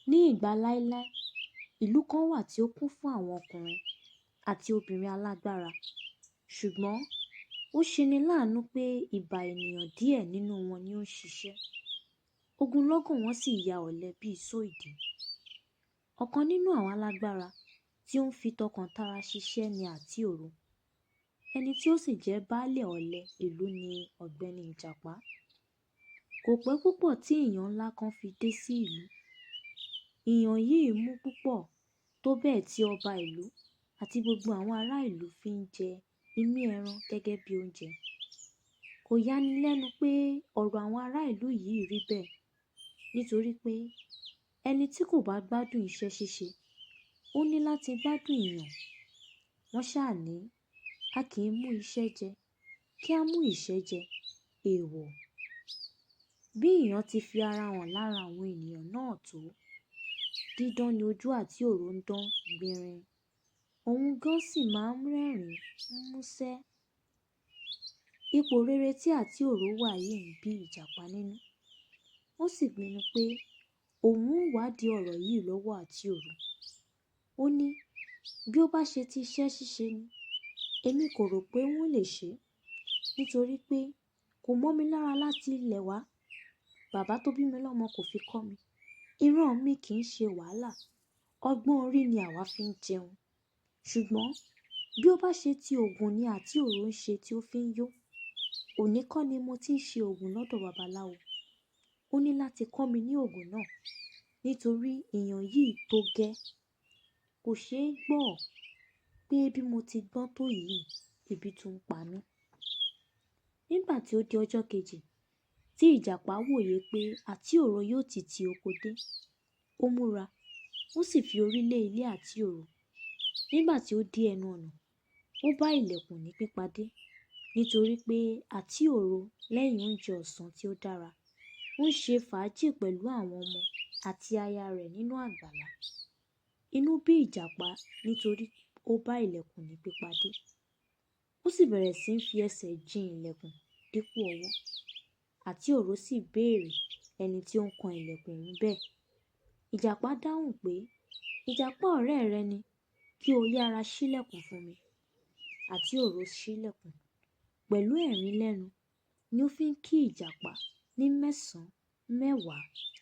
Ní ìgbà láíláí, ìlú kan wà tí ó kún fún àwọn ọkùnrin àti obìnrin alágbára. Ṣùgbọ́n ó ṣeni láàánú pé ìbá ènìyàn díẹ̀ nínú wọn ni ó ń ṣiṣẹ́. Ogunlọ́gọ̀ wọn sì ya ọ̀lẹ bí ìṣó ìdí. Ọ̀kan nínú àwọn alágbára tí ó ń fi tọkàntara ṣiṣẹ́ ni Àtíòro. Ẹni tí ó sì jẹ́ baálẹ̀ ọ̀lẹ ìlú ni Ọ̀gbẹ́ni Ìjàpá. Kò pẹ́ púpọ̀ tí ìyàn ńlá kan fi dé sí ìlú. Ìyàn yìí mú púpọ̀ tó bẹ́ẹ̀ tí ọba ìlú àti gbogbo àwọn ará ìlú fi ń jẹ imí ẹran gẹ́gẹ́ bí oúnjẹ. Kò yani lẹ́nu pé ọ̀rọ̀ àwọn ará ìlú yìí rí bẹ́ẹ̀, nítorí pé ẹni tí kò bá gbádùn iṣẹ́ ṣíṣe, ó ní láti gbádùn ìyàn. Wọ́n ṣáà ní, a kì í mú iṣẹ́ jẹ, kí á mú ìṣẹ́ jẹ, èèwọ̀. Bí ìyàn ti fi ara hàn lára àwọn ènìyàn náà tó, dídán ni ojú Àtíòro ń dán gbinrin. Òun gan sì máa ń rẹ́rìn-ín músẹ́. Ipò rere tí Àtíòro wà yìí ń bí Ìjàpá nínú. Ó sì pinnu pé òun ó wádìí ọ̀rọ̀ yìí lọ́wọ́ Àtíòro. Ó ní, bí ó bá ṣe ti iṣẹ́ ṣíṣe ni, èmi kò rò pé n ó lè ṣe é, nítorí pé kò mọ́ mi lára láti ilẹ̀ wá. Bàbá tó bí mi lọ́mọ kò fi kọ́ mi. Ìran mi kì í ṣe wàhálà. Ọgbọ́n orí ni àwa fi ń jẹun. Ṣùgbọ́n bí ó bá ṣe ti òògùn ni Àtíòro ń ṣe tí ó fi ń yó, òní kọ́ ni mo ti ń ṣe òògùn lọ́dọ̀ babaláwo. Ó ní láti kọ́ mi ní òògùn náà, nítorí ìyàn yìí tó gẹ́. Kò ṣe é gbọ́ pé bí mo ti gbọ́n tó yìí, ebi tún ń pa mí. Nígbà tí ó di ọjọ́ kejì, tí Ìjàpá wòye pé Àtíòro yóò ti ti oko dé, ó múra, ó sì fi orí lé ilé Àtíòro. Nígbà tí ó dé ẹnu ọ̀nà, ó bá ìlẹ̀kùn ní pípadé, nítorí pé Àtíòro lẹ́yìn oúnjẹ ọ̀sán tí ó dára, ó ń ṣe fàájì pẹ̀lú àwọn ọmọ àti aya rẹ̀ nínú àgbàlá. Inú bí Ìjàpá nítorí ó bá ìlẹ̀kùn ní pípadé. Ó sì bẹ̀rẹ̀ sí ń fi ẹsẹ̀ jin ìlẹ̀kùn dípò ọwọ́. Àtíòro sì béèrè ẹni tí ó ń kan ìlẹ̀kùn òun bẹ́ẹ̀. Ìjàpá dáhùn pé, Ìjàpá ọ̀rẹ́ rẹ ni, kí o yára ṣílẹ̀kùn fún mi. Àtíòro ṣílẹ̀kùn. Pẹ̀lú ẹ̀rín lẹ́nu ni ó fi ń kí Ìjàpá ní mẹ́sàn-án mẹ́wàá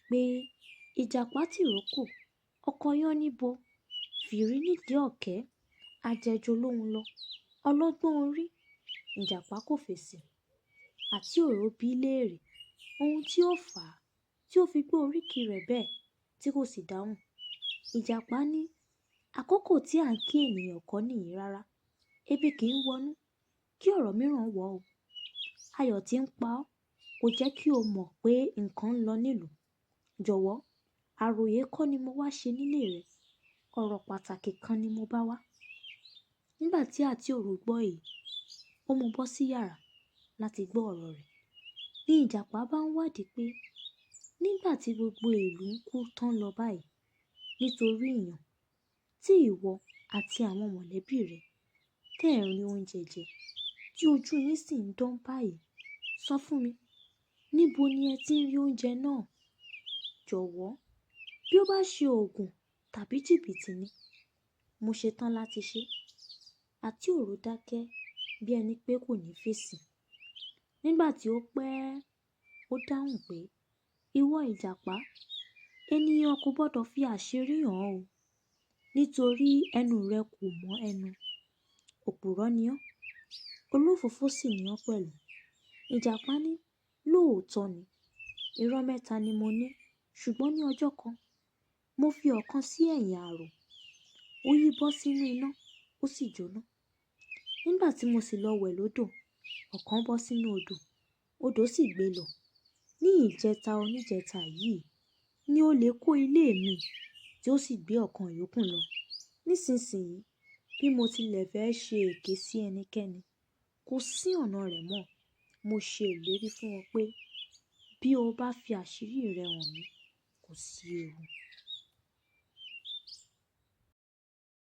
pé Ìjàpá tìrókò, ọkọ yánníbo, fìrí nídìí ọ̀kẹ́, ajẹjọ lóhun lọ, ọlọ́gbọ́n orí. Ìjàpá kò fèsì. Àtíòro bí léèrè ohun tí ó fà á tí ó fi gbọ́ oríkì rẹ̀ bẹ́ẹ̀ tí kò sì dáhùn. Ìjàpá ní, àkókò tí à ń kí ènìyàn kọ́ nìyí rárá. Ebi kì í wọnú, kí ọ̀rọ̀ mìíràn wọ̀ o. Ayọ̀ tí ń pa ọ́ kò jẹ́ kí o mọ̀ pé nǹkan ń lọ nílùú. Jọ̀wọ́, àròyé kọ́ ni mo wá ṣe nílé rẹ. Ọ̀rọ̀ pàtàkì kan ni mo bá wá. Nígbà tí Àtíòro gbọ́ èyí, ó mú bọ́ sí yàrá láti gbọ́ ọ̀rọ̀ rẹ̀. Ní Ìjàpá bá ń wádìí pé nígbà tí gbogbo ìlú ń kú tán lọ báyìí nítorí ìyàn tí ìwọ àti àwọn mọ̀lẹ́bí rẹ tẹ́ ẹ̀ ń rí oúnjẹ jẹ, tí ojú yín sì ń dán báyìí, sọ fún mi, níbo ni ẹ ti ń rí oúnjẹ náà? Jọ̀wọ́, bí ó bá ṣe òògùn tàbí jìbìtì ni, mo ṣetán láti ṣe. Àtíòro dákẹ́ bí ẹni pé kò ní fèsì. Nígbà tí ó pẹ́, ó dáhùn pé, ìwọ Ìjàpá, ènìyàn kò gbọdọ̀ fi àṣírí hàn o, nítorí ẹnu rẹ kò mọ́ ẹnu. Òpùrọ́ ni ọ́, olófòfó sì ni ọ́ pẹ̀lú. Ìjàpá ní, lóòótọ́ ni, irọ́ mẹ́ta ni mo ní, ṣùgbọ́n ní ọjọ́ kan, mo fi ọ̀kan sí ẹ̀yìn ààrò, ó yí bọ́ sínú iná, ó sì jóná. Nígbà tí mo sì lọ wẹ̀ lódò, ọ̀kan bọ́ sínú odò, odò sì gbé lọ. Ní ìjẹta oníjẹta yìí ni olè kó ilé mi tí ó sì gbé ọ̀kan ìyókù lọ. Nísinsìnyí, bí mo tilẹ̀ fẹ́ ṣe èké sí ẹnikẹ́ni, kò sí ọ̀nà rẹ̀ mọ́. Mo ṣe ìlérí fún ọ pé bí o bá fi àṣírí rẹ hàn mí, kò sí ewu.